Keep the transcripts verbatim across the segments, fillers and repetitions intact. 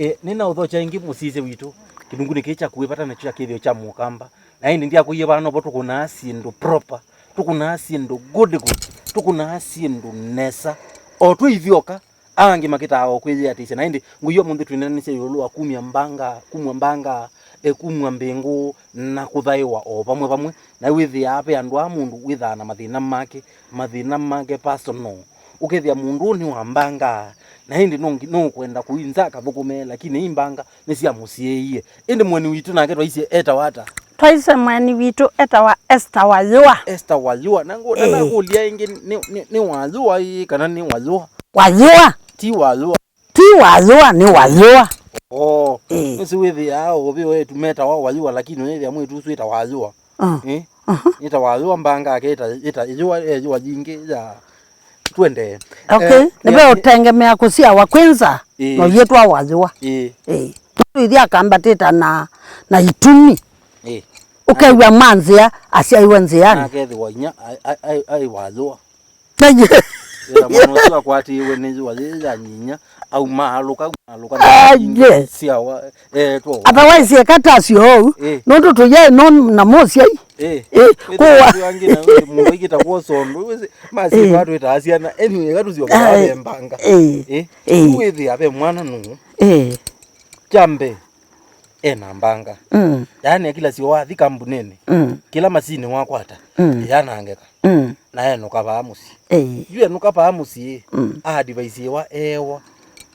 E, nĩnaũthokya ĩngĩ mũsisya witũ, kĩlungunĩ kĩĩ kya kũĩ vata nakyo kya kĩthĩo kya Mũkamba. Na ĩndĩ ndyakwĩie vaa novo tũkũnaa syĩndũ proper, tũkũnaa syĩndũ good good, tũkũnaa syĩndũ nesa. O twĩ ithyoka, aa angĩ makĩtaa o kwĩyĩatĩsya. Na ĩndĩ ngũi ũmũnthĩ twĩneenanĩsya ĩũlũ wa kumya mbanga, kumw'a mbanga, e, kumw'a mbĩngũ, na kũthaĩwa o vamwe vamwe. Na wĩthĩaa ve andũ aa mũndũ wĩthaa na mathĩna make, mathĩna make personal. Ũkethĩa mũndũ ũũ nĩ wa mbanga, na ĩndĩ nũngi-, nũkwenda kũinza akathũkũme, lakini i mbanga nĩsyamũsiĩĩie. Ĩndĩ mũeni witũ nake twaisye etawa ata? Twaisye mũeni witũ etawa Esther Wayũa. Esther Wayũa. Na ngũ-, na Ĩĩ. Nakũlya ĩngĩ, nĩ, nĩ, nĩ Wayũa ĩĩ, kana nĩ Wayũa? Wayũa. Ti Wayũa. Ti Wayũa, nĩ Wayũa. Oo. Ĩĩ. Nĩsĩ wĩthĩaa ũvĩ wetu metawa Wayũa, lakini wĩthĩa mwĩtu ũsu ĩta Wayũa. Mm. Ĩ? Mhm. Ĩta Wayũa mbanga ake ĩta, ĩta ĩyũa, ĩyũa yingĩ ya. Twendee. Okay. Eh, nĩve nĩ- ũtengemea kũsyawa kwĩnza, Ĩĩ. No yĩtwa Wayũa. Ĩĩ. Ĩĩ. Mũndũ ithi akambatĩta na, na itumi. Ĩĩ. Ũkew'a mwa nzĩa, asyaiwe nzĩanĩ. Nakethĩwa inya, ai, ai, ai, ai Wayũa. Na ye- Ĩla mwana ũsu akwatĩĩwe nĩ yũa yĩ ya nyinya, aumaalũka, aumaalũka, Ah, yes. Syawa, etwa. Otherwise, eka tasyo ũu, Eh. Nũndũ tũyaĩ no na mũsyai. Eh. Eh, Wĩthĩa kũwa. Andũ angĩ na wĩ mũndũ aingĩta kwosondo, wĩsĩ, masi Eh. Twatwĩtaa syana. Anyway, eka tũsyoke Eh, vaa ve mbanga. Eh. Eh. Eh. Wĩthĩa ve mwana nũũ. Eh. Kya mbee, e na mbanga. Mm. Yaani, kĩla syo wathi kambunĩnĩ, Mm. Kĩla masini wakwata, Mm. Yanangeka. Mm. Na enũka vaa mũsyĩ. Ĩĩ. Yu enũka vaa mũsyĩ, Mm. A-advaisiwa eewa.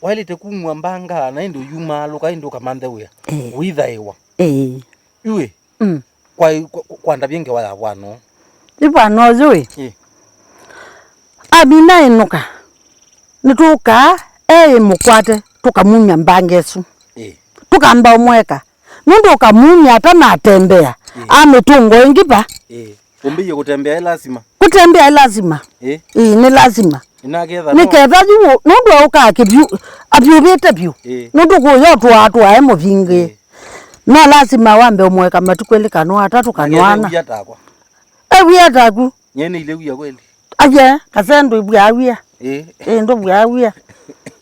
Waĩlĩte kumw'a mbanga, na ĩndĩ ũyumaalũka, ĩndĩ ũkamanthe wĩa. Ĩĩ. Ũithaĩwa. Ĩĩ. Yu ĩ, Mm. Kwa, kwa, kwa ndavye ngewa ya vwana ũũ. Nĩ vwana ũyũ ĩ. Ĩ. Amina enũka. Nĩtũkaa eĩ mũkwate, tũkamumya mbanga ĩsu. Ĩ. Tũkamba ũmweka. Nũndũ ũkamumya atanatembea. Ĩ. Amĩtũngo ĩngĩ va. Ĩ. Ũmbĩie kũtembea ĩ lasima. Kũtembea ĩ lasima. Ĩ. Ĩ, nĩ lasima. Nĩketha yu nũndũ aũkaa kĩvyũ, avyũvĩte vyũ. Ĩ. Nũndũ kũya ũtũaa tũae mũvingĩ. Ĩ. No lasima wambe ũmũeka matukũ elĩ kana atatũ kana ana. Ewia takwa. Ewia taku. Nyene ile wia kweli. Aye, kase ndwĩvw'aa wia. Ĩ. Ĩ, ndũvw'aa wia.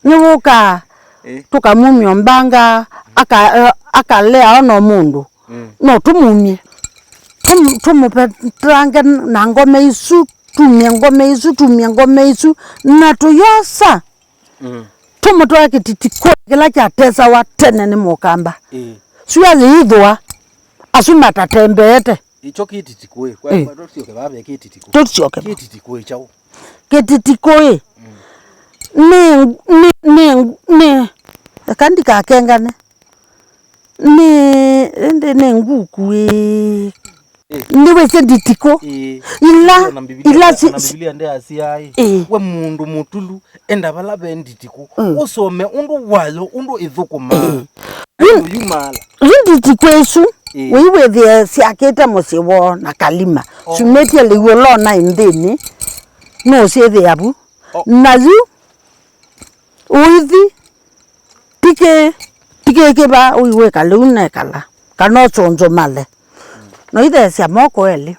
Nĩwũkaa, Ĩ. Tũkamumya mbanga, aka-, akalea ona mũndũ. Mm. No tũmumye. Tũm-, tũmũvetange na ngome isu, tumye ngome isu, tumye ngome isu, na tũyosa. Mm. Tũmũtwaa kĩtitikũĩ kĩla kyatesawa tene nĩ Mũkamba. Ĩ. Sua yĩithũa, asu matatembeete. Ĩkyo kĩtitikũĩ. Kwa, Ĩ. Kwa tũsyoke vaa ve kĩtitikũ. Tũsyoke. Kĩtitikũĩ kyaũ? Kĩtitikũĩ. Mm. Nĩ, nĩ, nĩ, nĩ, eka ndikakengane. Nĩ, ĩndĩ nĩ nguku ĩ. Ĩ. Nĩwĩsĩ nditikũ. Ĩ. Ila, Ona Mbivilia, ila si, ona si- Mbivilia ndeasya ĩ. Ĩ. We mũndũ mũtulu, enda vala ve nditikũ. Mm. Ũsome ũndũ wayo, ũndũ ĩthũkũmaa. Ĩ. Ũndũ yumaala. Yu nditikũ ĩsu, Ĩ. Wĩwĩthĩe syakĩte mũsyĩ woo na kalima. Oh. Syumĩtye lĩu ũlona nthĩnĩ, nũsyĩthĩa vu. Oh. Na yu, ũithi, tikĩ, tikĩkĩva ũiwĩka lĩu nekala, kana ũsũnzũmale. Mm. No itheesya moko elĩ.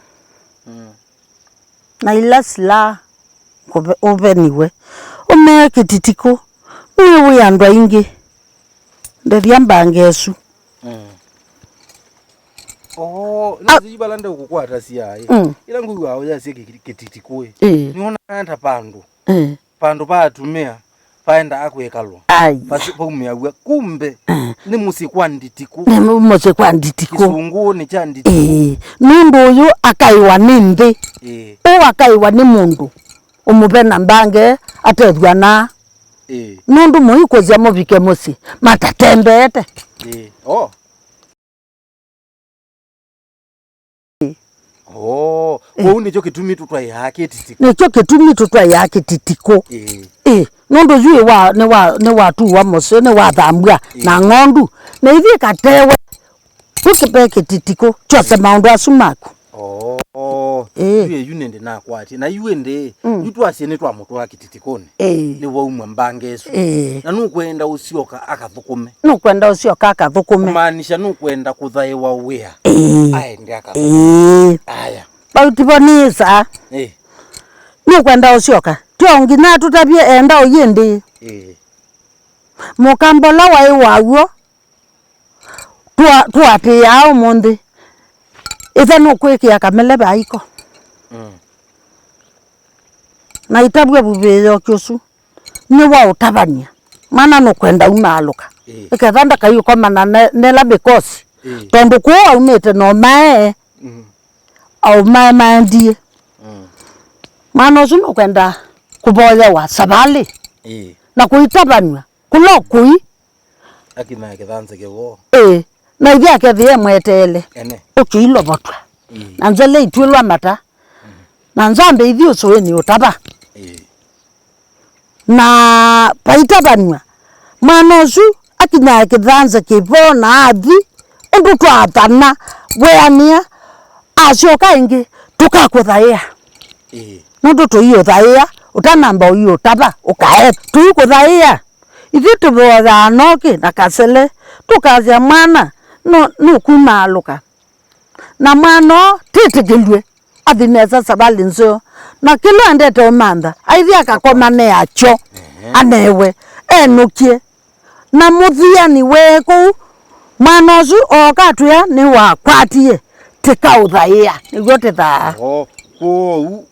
Mm. Na ila silaa kũve-, ũveniwe. Ũmee kĩtitikũ. Nĩwĩ andũ aingĩ. Ndethya mbanga ĩsu. Mm. Oh, nĩsĩ vala ndĩũkũkwatasya ĩ. Mm. Ĩla ngũiwaa ũyasya kĩ-, kĩ-, kĩtitikũĩ. Ĩ. Nĩwonaa ta vandũ. Ĩ. Vandũ va atumĩa vaendaa kwĩkalwa. Ai. Vasi-, vaumĩaw'a. Kumbe, Ĩ. Nĩ mũsyĩ kwa nditikũ. Nĩ mu-, mũsyĩ kwa nditikũ. Kĩsũngũnĩ kya nditikũ. Ĩ. Nũndũ ũyũ akaĩwa nĩ nthĩ. Ĩ. Ũũ akaĩwa nĩ mũndũ. Ũmũve na mbange atethw'anaa. Ĩ. Nũndũ mũikũsya mũvike mũsyĩ matatembeete. Ĩ. Oh. Ĩ. Oh. Ĩ. Kwoou nĩkyo kĩtumi tũtwaĩaa kĩtitikũ. Nĩkyo kĩtumi tũtwaĩaa kĩtitikũ. Ĩ. Ĩ. Nũndũ yu wa, nĩ wa, nĩ watuwa mũsyĩ, nĩ wathambwa Ĩ. Na ng'ondu. Na ithyĩ katewe. Tũkĩve kĩtitikũ, kyose maũndũ asu maku. Oo, Ĩĩ. Yu ĩyu nĩndĩ nakwatie. Na yu ĩndĩ, Mm. Yu twasye nĩtwamũtwaa kĩtitikũnĩ. Ĩĩ. Nĩwaumw'a mbanga ĩsu. Ĩĩ. Na nũkwenda ũsyoka akathũkũme. Nũkwenda ũsyoka akathũkũme. Kũmaanisha nũkwenda kũthaĩwa wĩa. Ĩĩ. Aende akathũkũme. Ĩĩ. Aya. Vau tivo nĩĩsaa. Ĩĩ. Nũkwenda ũsyoka. Tyo nginya tũtavye enda ũyĩ ĩndĩ. Ĩĩ. Mũkamba ũla waĩ waw'o twa-, tũatĩĩaa ũmũnthĩ, ĩthe nũkwĩkĩa kamele vaiko. Mm. Na itavw'a vuvĩĩo kĩsu nĩ wa ũtavany'a. Mwana nũkwenda umaalũka. Ĩĩ. Nĩketha ndakaiũkomana ne-, nela because. Ĩĩ. Tondũ kũu aumĩte no mae, mm, au mae maendie. Mm. Mwana ũsu nũkwenda kũvoyewa savalĩ. Ĩĩ. Na kũitavanw'a kũla ũkũi. Akinae kĩthanzĩ kĩwoo. Ĩĩ. Na ithe akethĩa emweteele. Ene. Ũkĩilovotw'a. Ĩĩ. Na nzele itw'ĩlwa mata. Mm. Na nzambe ithi ũsũĩnĩ ũtava. Ĩĩ. Na vaitavanw'a, mwana ũsu akinyae kĩthanzĩ kĩvoo na athi, ũndũ twaathana, weanĩa, asyoka ĩngĩ, tũkakũthaĩa. Ĩĩ. Nũndũ tũiũthaĩa, ũtanamba ũiũtava, ũkae, tũikũthaĩa. Ithyĩ tũvoyaa Noki na Kasele, tũkasya mwana nũ-, nũkumaalũka. Na mwana ũũ tĩtĩkĩlw'e athi nesa savalĩ nzeo, na kĩla endete ũmantha, aithi akakomane nakyo, ehe, anewe, enũkye. Na mũthiani wee kũu, mwana ũsu ooka atwĩa nĩwakwatie, tĩkaũthaĩa, nĩw'o tĩthaa. O, kwoou,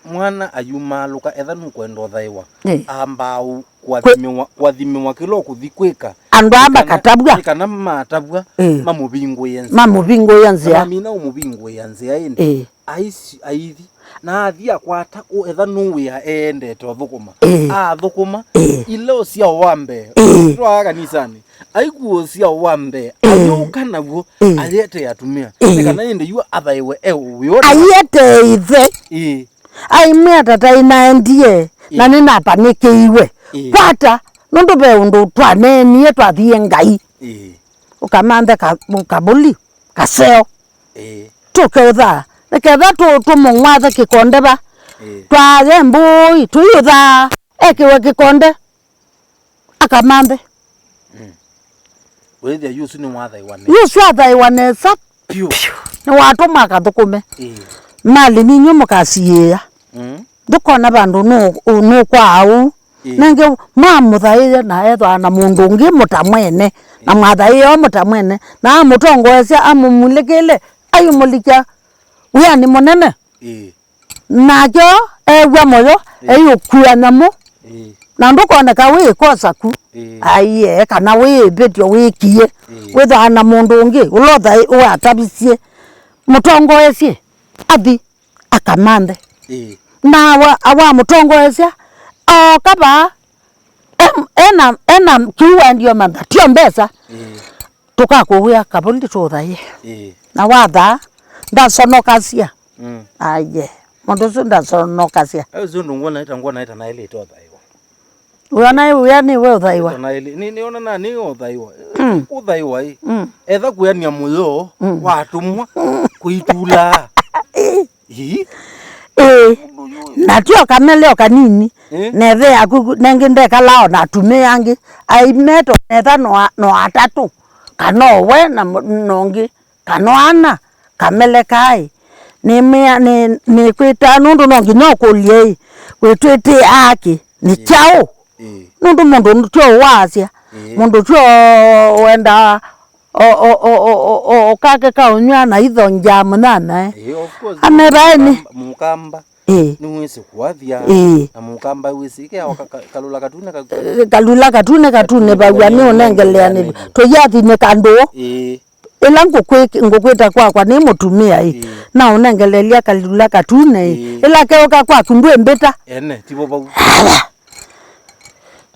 mwana ayumaalũka, etha nũkwenda ũthaĩwa, ĩ, ambaa ũ-, kũathimĩwa, kũathimĩwa kĩla ũkũthi kwĩka. Andũ aa makatavw'a. Nĩ kana matavw'a, ĩ, mamũvingũĩe nzĩa. Mamũvingũĩe nzĩa. Na mamina ũmũvingũĩa nzĩa ĩndĩ. Ĩ. Aisi-, aithi, na athi akwata ũ-, etha nũwĩa eendete ũthũkũma. Ĩ. Athũkũma, ĩ, ila ũsyao wa mbee. Ĩ. Twaa kanisanĩ. Aikua ũsyao wa mbee. Ĩ. Ayũka naw'o, ĩ, ayete atumĩa. Ĩ. Nĩ kana ĩndĩ yu athaĩwe e ũwĩoni. Ayete ĩthe. Ĩ. Aimwĩa tata, ĩnaendie, na, ĩĩ, nĩnapanĩkĩiwe. Ĩĩ. Kwata, nũndũ ve ũndũ twaneenie twathie Ngai. Ĩĩ. Ũkamanthe ka-, kavũli, kaseo. Ĩĩ. Tũke ũthaa. Nĩketha tũ-, tũmũng'wathe kĩkonde va. Ĩĩ. Twaye mbũi, tũiũthaa. Ekĩwe kĩkonde. Akamanthe. Mm. Wĩthĩa yu ũsu nĩwathaiwa nesa. Yu ũsu athaiwa nesa. Piũ. Piũ. Nĩwatũma akathũkũme. Ĩĩ. Malĩ ninyu mũkasiĩĩa. Mm. Ndũkona vandũ nũ-, nũkwaa ũu. Ĩĩ. Nenge mwamũthaĩe na ethwa na mũndũ ũngĩ mũtamwene. Na, ĩĩ, mwathaĩe o mũtamwene. Na amũtongoesya amũmulĩkĩle. Ayũmũlikya wĩanĩ mũnene. Ĩĩ. Nake eew'a mũyo, ĩĩ, eĩũkua nyamũ, ĩĩ, na ndũkoneka wĩ ĩkosa ku. Ĩĩ. Aiee, kana wĩ ĩvĩtyo wĩkie. Ĩĩ. Wĩthaa na mũndũ ũngĩ, ũla ũthaĩ-, ũatavisye, mũtongoesye, athi, akamanthe. Ĩĩ. Na wa, wamũtongoesya, ooka vaa, em-, ena, ena kĩu waendie ũmantha, tio mbesa. Ĩĩ. Tũkakũwĩa kavũli tũthaie. Ĩĩ. Na wathaa, ndasonokasya. Mm. Aye. Mũndũ ũsu ndasonokasya. Ayo sio ndungwa naita ngwa naita na ile itothaiwa. Wĩona ĩ wĩa nĩ we ũthaiwa. Ita na ile. Ni, ni ona na ni ũthaiwa. Mm. Ũthaiwa ĩ. Mm. Etha kũyania mũyo, mm, watumwa, mm, kũitula. Ĩĩ. Ĩĩ. Ĩĩ. Mũndũ ũyũ. Na tio kamele o kanini. Eh? Nethe yaku nengĩ ndekalaa o na atumĩa angĩ. Aimeto netha no a-, no atatũ. Kana o we na mũ-, na ũngĩ. Kana ana, kamele kaĩ. Nĩmĩa-, nĩ-, nĩkwĩtaa nũndũ no nginya ũkũlye ĩ, wĩtwĩtĩaa kĩ? Nĩ, ĩĩ, kyaũ? Ĩĩ. Nũndũ mũndũ tio waasya. Ĩĩ. Mũndũ tio wendaa o, o, o kake kaũnyw'a na itho ngya mũnyanyae. Ĩĩ, of course. Amevaeni. Mũkamba, mũkamba. Ĩĩ. Nĩwĩsĩ kũathya. Ĩĩ. Na mũkamba wĩsĩ ĩkĩa ka-, ka-, kalũla katune ka-, ka-, kalũla katune katune vaw'a nĩ ũnengeleanĩlyo. Tũyathinĩka ndũũ. Ĩĩ. Ĩla ngũkwĩ-, ngũkwĩta kwakwa nĩ mũtumĩa ĩ. Ĩĩ. Na ũnengeleelya kalũla katune ĩ. Ĩĩ. Ĩla keũka kwaku ndwĩmbĩta. Ene, tivo vau.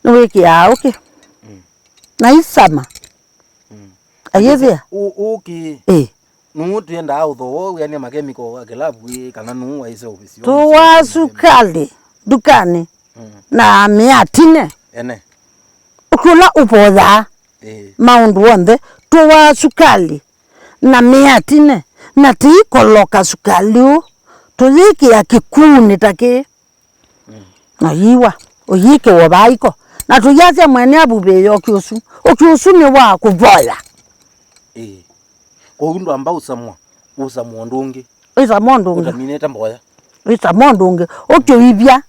Nĩwĩkĩaa ũkĩ. Mm. Na isama. Mm. Ayĩthĩa. Ũ-, ũkĩ. Ĩ. Nũũ twendaa ũthoo wĩanĩa makemiko wa kĩlavu ĩ, kana nũũ waĩse ũvĩsyo? Tũwaa sukalĩ ndukanĩ, mm, na mĩatine. Ene. Ũkĩ ũla ũvoyaa, ĩĩ, maũndũ onthe, tũwaa sukalĩ na mĩatine, na tĩikoloka sukalĩ ũũ, tũyĩkĩa kĩkuunĩ ta kĩĩ. Mm. Na yiwa, ũyĩkĩwa vaiko. Na tũyasya mwene avuvĩĩe ũkĩ ũsu. Ũkĩ ũsu nĩ wa kũvoya. Ĩĩ. Kwoou ndwamba ũsamwa, ũsamwa ũndũ ũngĩ. Ũsamwa ũndũ ũngĩ. Ũtaminĩte mboya. Ũsamwa ũndũ ũngĩ. Ũkĩũivya.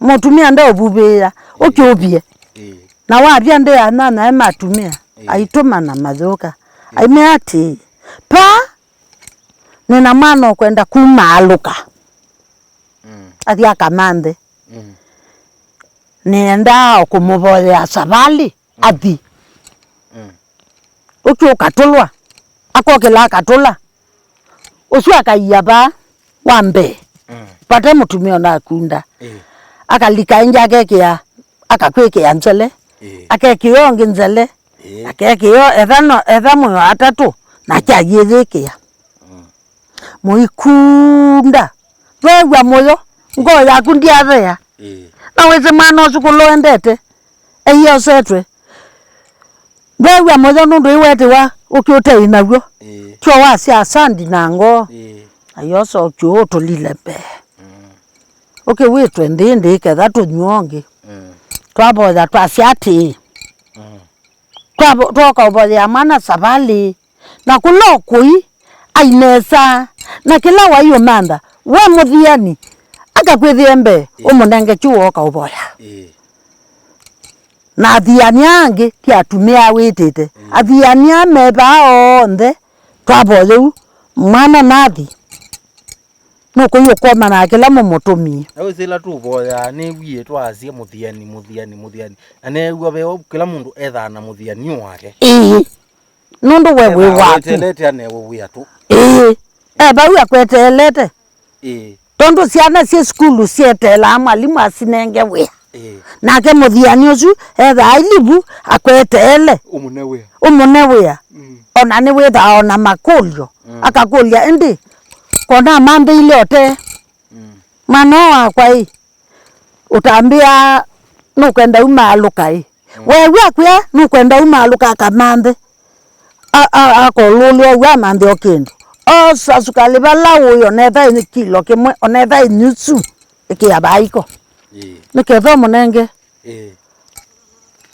Mũtumĩa ndeũvuvĩĩa. Ĩĩ. Ũkĩũvye. Ĩĩ. Na wavya ndĩ anyanya e matumĩa, ĩĩ, aitũmana mayũka. Ĩĩ. Aimea atĩĩ, "Pa, nĩna mwana ũkwenda kumaalũka." Mm. Athi akamanthe. Mm. Nĩendaa o kũmũvoyea savalĩ, mm, athi. Mm. Ũkĩ ũkatũlwa, akokĩla akatũla. Ũsu akaia vaa wa mbee. Mm. Vate mũtumĩa ona akunda. Ĩĩ. Akalika ĩngĩ akekĩa, akakwĩkĩa nzele. Ĩĩ. Akekĩa ũngĩ nzele. Ĩĩ. Akekĩa ethano, etha mũyo atatũ, na, mm, kyayĩyĩkĩa. Mm. Mũikunda. Ndwew'a mũyo, ngoo yaku ndyathea. Ĩĩ. Na wĩsĩ mwana ũsu kũlũ endete, eiosetwe. Ndwew'a mũyo nũndũ iwetiwa ũkĩ ũtei naw'o. Ĩĩ. Tyo wasya asandi na ngoo. Ĩĩ. Ayosa ũkĩ ũũ ũtũlile mbee. Mm. Ũkĩ wĩtwe nthĩ nthĩ ketha tũnyw'onge. Mm. Twavoya twasya atĩĩ. Mm. Twavo-, twoka ũvoyea mwana savalĩ. Na kũla ũkũi, ai nesa, na kĩla wai ũmantha, we mũthiani, akakwĩthĩe mbee, ĩĩ, ũmũnenge kyu wooka ũvoya. Ĩĩ. Na athiani aa angĩ ti atumĩa wĩtĩte. Ĩĩ. Athiani aa me vaa onthe, twavoya ũu, mwana nathi. Nũkũi ũkomana na kĩla mũmũtũmie. Na wĩsĩ ĩla tũvoyaa, nĩwie twasya mũthiani, mũthiani, mũthiani. Na neew'a ve kĩla mũndũ ethaa na mũthiani wake. Ĩĩ. Nũndũ we wĩ waku. Ethaa weteelete anewe wĩa tũ. Ĩĩ. E vau akweteelete. Ĩĩ. Tondũ syana syĩ sukulu syeteelaa mwalimũ asinenge wĩa. Ĩĩ. Nake mũthiani ũsu ethaa ailivu akweteele. Ũmũne wĩa. Ũmũne wĩa. Mm. Ona nĩwĩthaa ona makũlyo. Mm. Akakũlya, "Ĩndĩ kona manthĩile ũte?" Mm. Mwana ũũ wakwa ĩ, ũtambĩa nũkwenda umaalũka ĩ. Mm. Weew'a akwĩa nũkwenda umaalũka akamanthe. A-, a-, akolũlw'a ũw'a amanthe o kĩndũ. Osa sukalĩ vala ũĩ, onetha ĩ kilo kĩmwe, onetha ĩ nyusu, ĩkĩa vaiko. Ĩĩ. Nĩketha ũmũnenge. Ĩĩ.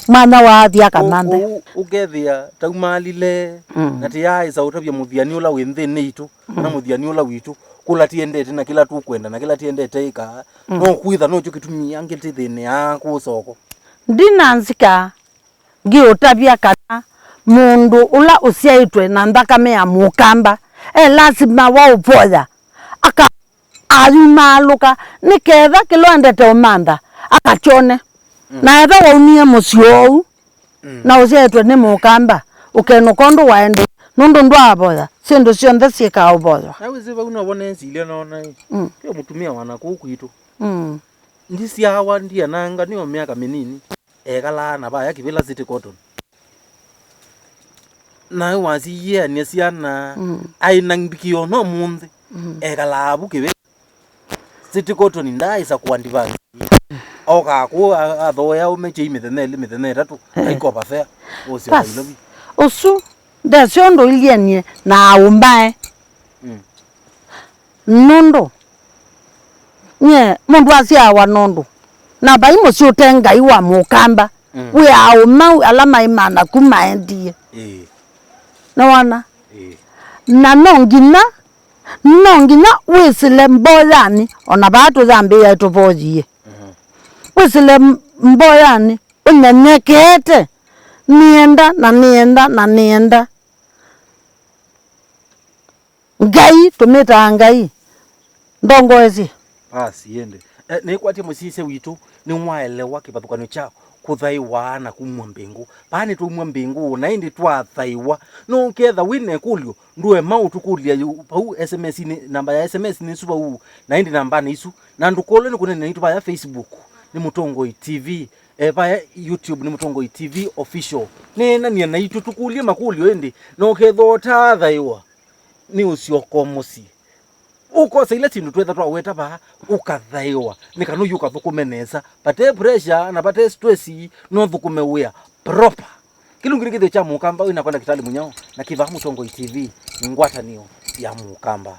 Mwana waathi akamanthe. Ũ-, ũ-, ũkethĩa taumalile, mm, na tĩyaaĩsa ũtavya mũthiani ũla wĩ nthĩnĩ itũ, mm, kana mũthiani ũla witũ, kũla tiendete na kĩla tũkwenda na kĩla tiendete ĩkaa, mm, no kwĩtha nokyo kĩtumi angĩ tĩthĩnĩaa kũũ soko. Ndina nzika ngĩũtavya kana mũndũ ũla ũsyaĩtwe na nthakame ya mũkamba e lasima wa ũvoya aka ayumaalũka, nĩ ketha kĩla ũendete ũmantha akakyone. Mm. Na etha waumie mũsyĩ oou, mm, na ũsyaĩtwe nĩ mũkamba, ũkenũka ũndũ waendee, nũndũ ndwaavoya, syĩndũ syonthe syĩkaa ũvoywa. Na wĩsĩ vau novo nesilye noona ĩ, mm, kĩo mũtumĩa wa na kũu kwitũ. Mm. Ndisyawa, ndiananga, nĩo myaka mĩnini. Ekalaa na vaya Kĩvĩla City Cotton. Naĩ wasiĩanĩa syana, mm, aĩ na mbikio no mũnthĩ. Mm. Ekalaa vu Kĩvĩla City Cotton, ndaaĩsa kũ advance. Okaa kũu a-, athoea ũme kyei mĩthenya ĩlĩ, mĩthenya ĩtatũ, eh, aikopa fare, ũsyoka Nairobi. Ũsu ndesĩ ũndũ ilianie na aũmbae. Mm. Nũndũ nyie mũndũ asyawa nũndũ, na vai mũsyĩ ũte Ngai wa mũkamba, mm, wĩ aũmau ala maimana ku maendie. Ĩĩ. Nĩwona? Ĩĩ. Na no nginya, no nginya wĩsĩle mboyanĩ, ona vaa tũyambĩĩa tũvoyie. Mhm. Wĩsĩle m-, mboyanĩ, ũnyenyekeete, nĩenda, na nĩenda, na nĩenda. Ngai, tũmĩtaa Ngai. Ndongoesye. Basi, ĩndĩ. E, nĩkwatye mũsisya witũ, nĩwaelewa kĩvathũkany'o kya kũthaĩwa na kumw'a mbĩngũ. Vaa nĩtwaumw'a mbĩngũ, na ĩndĩ twathaĩwa. No ũketha wĩ na ĩkũlyo, ndũema ũtũkũlya yu, vau S M S-inĩ, namba ya S M S nĩ ĩsu vau, na ĩndĩ nambanĩ isu. Na ndũkolwe nĩ kũneena naitũ vaya Facebook, nĩ Mũtongoi T V, e, vaya YouTube nĩ Mũtongoi T V Official. Neenany'a naitũ, tũkũlye makũlyo ĩndĩ, na ũkethwa ũtaathaĩwa. Nĩ ũsyoka mũsyĩ. Ũkosa ila syĩndũ twetha twaweta vaa, ũkathaĩwa, nĩ kana ũiũka ũthũkũme nesa. Vate pressure na vate stress, no ũthũkũme wĩa proper. Kĩlungu nĩ kĩthĩo kya Mũkamba, wĩna kwa Ndakĩtalĩ Mũnyao, na kĩvaa Mũtongoi T V, ngwatanĩo ya Mũkamba.